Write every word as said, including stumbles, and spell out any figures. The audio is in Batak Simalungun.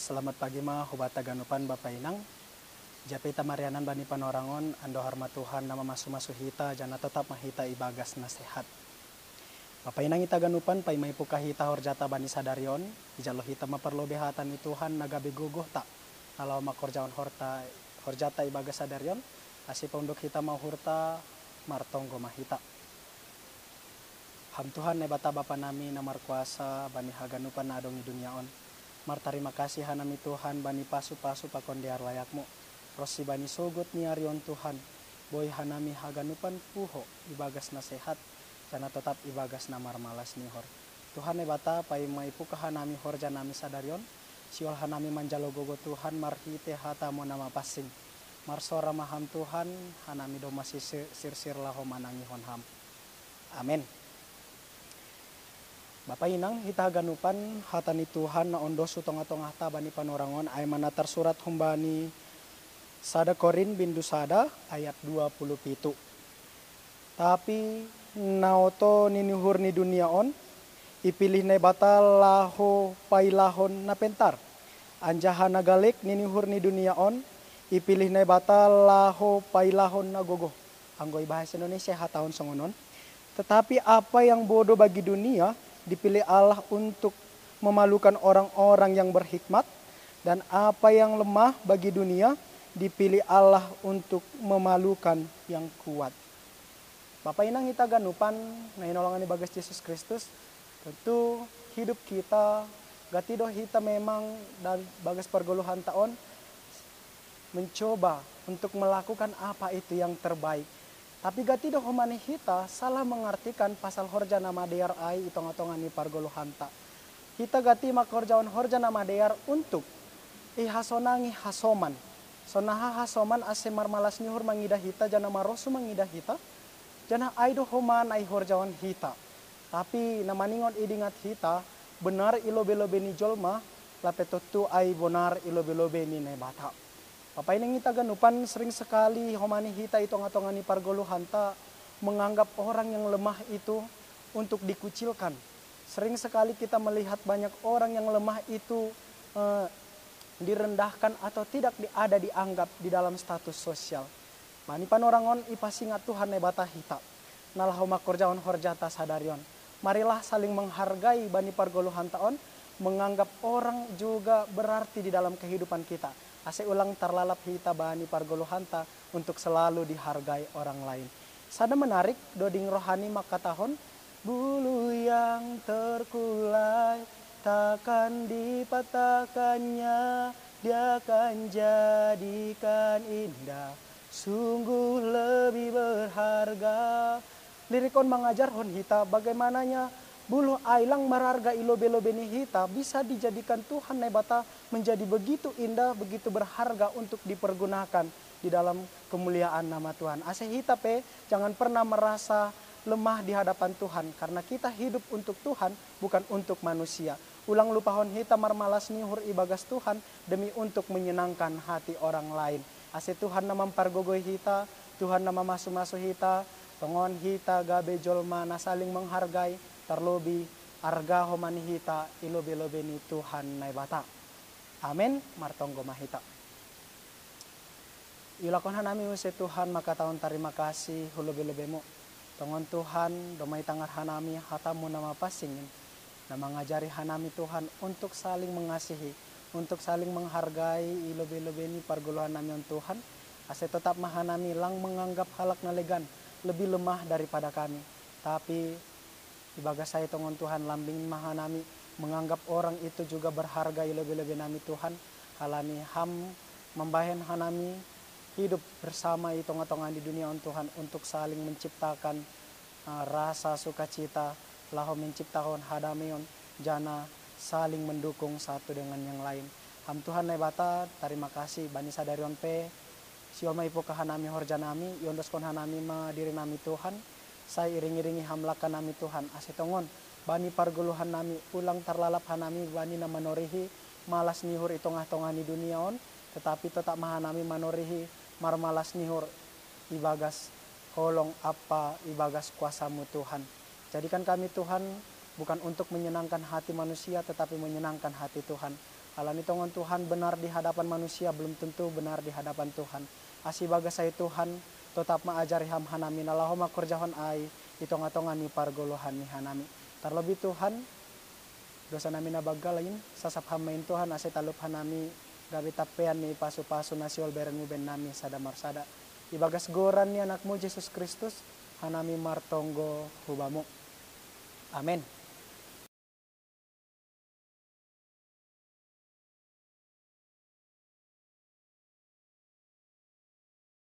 Selamat pagi ma hubat haganupan bapa inang. Japi ta marianan bani panorangon, andohar ma Tuhan na mamasu-masu hita, janah totap ma hita ibagas na sehat. Bapa inang ita haganupan, paima ipuka hita horjata bani sadarion, ijalo hita maparlobei hata ni Tuhan na gabe gogohta, na laho makorjahon horta, horjata ibagas sadarion, ase paunduk hita ma uhurta, martonggo ma hita. Ham Tuhan Naibata Bapa nami na markuasa bani haganupan na adong i dunia on. Martarima kasih hanami Tuhan bani pasu-pasu pakon dear layakmu. Ronsi bani sogot ni ari on Tuhan, boi hanami haganupan puho ibagas na sehat, janah totap ibagas na marmalas ni uhur. Tuhan Naibata, paima ipuka hanami horja nami sadarion, sihol hanami manjalo gogoh Tuhan marhite hatamu na mapansing. Marsora ma ham Tuhan, hanami domma sisi-, sirsir laho manangihon ham. Amen. Bapa inang, hita haganupan, hata ni Tuhan na ondos hu tongah-tongahta bani panorangon, ai ma na tarsurat humbani sada Korin bindu sada ayat dua puluh pitu. Tapi na oto ni uhur ni dunia on, ipilih Naibata laho pailahon na pentar. Anjaha na galek ni uhur ni dunia on, ipilih Naibata laho pailahon na gogoh. Anggo ibahasa Indonesia hatahon songon on. Tetapi apa yang bodoh bagi dunia dipilih Allah untuk memalukan orang-orang yang berhikmat, dan apa yang lemah bagi dunia dipilih Allah untuk memalukan yang kuat. Bapa inang hita haganupan na hinolongan ibagas Jesus Kristus, tentu hidup hita, gati do hita memang dari bagas pargoluhanta on mencoba untuk melakukan apa itu yang terbaik. Tapi gati do homa ni hita salah mengartikan pasal horja na madear ai i tongah-tongah ni pargoluhanta. Hita gati mangkorjahon horja na madear untuk ihasonangi hasoman. Sonaha hasoman ase marmalas ni uhur mangidah hita, janah marosu mangidah hita, janah ai do homa na ihorjahon hita. Tapi na maningon idingat hita, bonar i lobei-lobei ni jolma, lape tontu ai bonar i lobei-lobei ni Naibata. Bapa inang hita haganupan, sering sekali homa ni hita i tongah-tongah ni pargoluhanta menganggap orang yang lemah itu untuk dikucilkan. Sering sekali kita melihat banyak orang yang lemah itu, eh, direndahkan atau tidak di-, ada dianggap di dalam status sosial. Bani panorangon, ipasingat Tuhan Naibata hita na laho mangkorjahon horjata sadarion. Marilah saling menghargai bani pargoluhanta on, menganggap orang juga berarti di dalam kehidupan kita. Ase ulang tarlalap hita bani pargoluhanta untuk selalu dihargai orang lain. Sada menarik, doding rohani mangkatahon, bulu yang terkulai takkan dipatahkannya, dia akan jadikan indah, sungguh lebih berharga. Lirik on mangajarhon hita bagaimananya bulu ailang mararga i lobei-lobei ni hita bisa dijadikan Tuhan Naibata menjadi begitu indah, begitu berharga untuk dipergunakan di dalam kemuliaan nama Tuhan. Ase hita pe jangan pernah merasa lemah di hadapan Tuhan, karena kita hidup untuk Tuhan, bukan untuk manusia. Ulang lupahon hita marmalas ni uhur ibagas Tuhan demi untuk menyenangkan hati orang lain. Ase Tuhan na mampargogoi hita, Tuhan na mamasu-masu hita, tongon hita gabe jolma na saling menghargai, tarlobei arga homa ni hita i lobei-lobei ni Tuhan Naibata. Amen. Martonggo ma hita. Iulahkon hanami muse Tuhan mangkatahon tarima kasih hu lobei-lobeimu. Tongon Tuhan, domma itangar hanami hatamu na mapansing in, na mangajari hanami Tuhan untuk saling mengasihi, untuk saling menghargai i lobei-lobei ni pargoluhan nami on Tuhan, ase totap ma hanami lang menganggap halak na legan lebih lemah daripada kami. Tapi ibagas ai tongon Tuhan lambingin ma hanami menganggap orang itu juga berharga i lobei-lobei nami Tuhan, halani ham mambahen hanami hidup bersama i tongah-tongah ni dunia on Tuhan untuk saling menciptakan, eh, rasa sukacita, laho menciptahon hadameion, janah saling mendukung satu dengan yang lain. Ham Tuhan Naibata, tarima kasih bani sadarion pe, sihol ma ipuka hanami horja nami, iondoskon hanami ma diri nami Tuhan, sai iring-iringi ham langka nami Tuhan, ase tongon bani pargoluhan nami ulang tarlalap hanami bani na manorihi malas ni uhur i tongah-tongah ni dunia on, tetapi totap ma hanami manorihi marmalas ni uhur ibagas holong ampa ibagas kuasamu Tuhan. Jadikan kami Tuhan bukan untuk menyenangkan hati manusia, tetapi menyenangkan hati Tuhan. Ala ni tongon Tuhan benar di hadapan manusia, belum tentu benar di hadapan Tuhan. Asi bagas ai Tuhan, totap ma ajari ham hanami na laho ma korjahon ai di tonga-tonga ni pargoluhan ni hanami. Tarlobi Tuhan, dosa nami na banggal in, sasap ham ma in Tuhan, ase talup hanami gabe tampean ni pasu-pasu na sihol berenmu ben nami sada marsada. Ibagas goran ni anakmu Jesus Kristus, hanami martonggo hubamu. Amen.